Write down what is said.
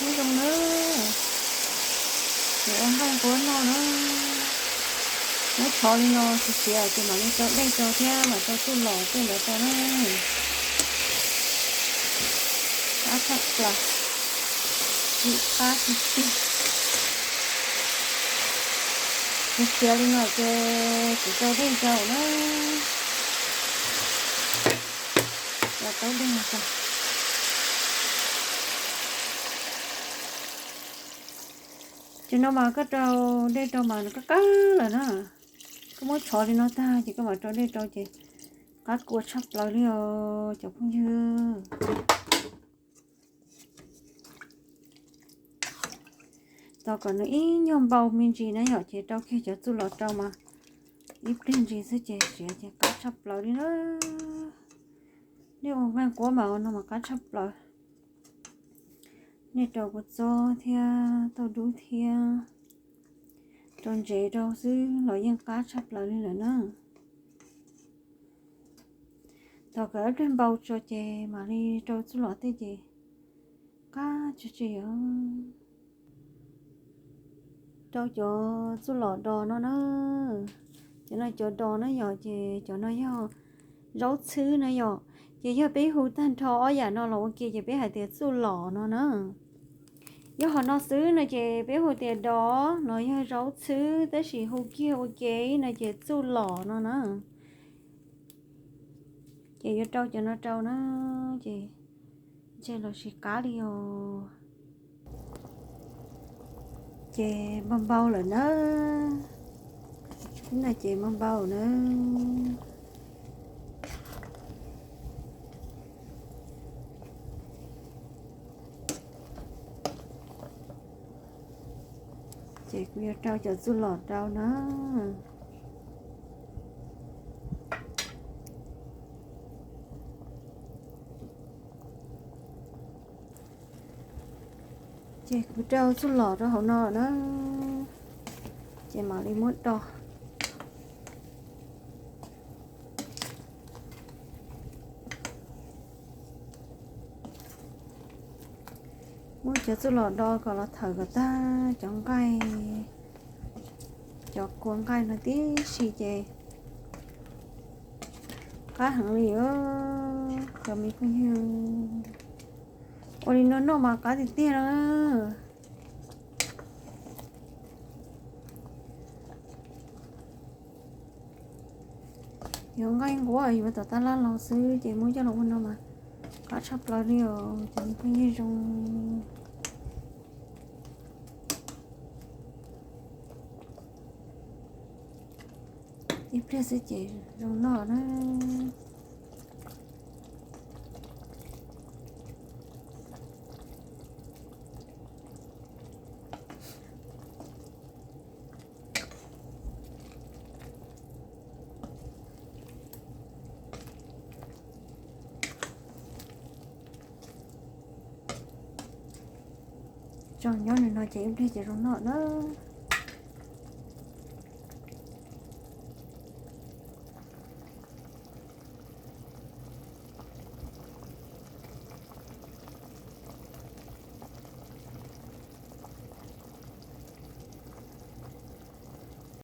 Zoo na, ces ua nqaij nquab noj na. Muab tshov li no siav siav ces mam li rau dej rau thiab mam rau txuj lom tej ntawd rau na. Qab tshaj plaws, tsis qab tiag tiag. Siav siav li no ces kuv rau dej rau na. Rau taub dej rau. Ces no mas koj rau dej rau mas nws qab qab lawm na. Koj muab tshov li no tag ces koj mam rau dej rau ces qab kua tshaj plaws li os cov phooj ywg. Tos kom nws ib nyuag npau me ntsis na yom, ces rau kiag cov txuj lom rau mas ib pliag ntsis xwb ces siav ces qab tshaj plaws li na. Nej ua nqaij nquab mas ua no mas qab tshaj plaws. Nej rau kua txob thiab tauj dub thiab rau ntsev rau xwb los yeej qab tshaj plaws li lawm na. Tos kom ib pliag npau tso ces mam li rau txuj lom tej ces qab tshaj tseg os. Rau cov txuj lom dos no na. Cov no cov dos na yom, ces cov no yog zaub txhwb na yom. Ces yog peb hu tag nrho ob yam no los ua ke ces peb hais tias txuj lom no na. Yog hom no xwb no ces peb hu tias dos, no yog zaub txhwb tab sis hu kiag ua ke no ces txuj lom no na. Ces yuav rau cov no rau na, ces ntshe los tsis qab li os. Ces npau npau lawm na. Ib no ces npau npau na. Ces kuv yuav rau cov txuj lom rau na. Ces kuv rau txuj lom rau hauv no na, ces mam li muab do. Muab cov txuj lom do kom los thawm kom tag cov nqaij, cov kua nqaij no tib si ces qab heev li os cov me phooj ywg. Ua li no noj mas qab tiag tiag na. Yuav nqaij nquab yuav tom tab laj los xwb ces muab coj los ua no mas qab tshaj plaws li os cov me phooj ywg zoo. Ib pliag xwb ces zoo noj na. Tso nyob li no ces ib pliag ces zoo noj na.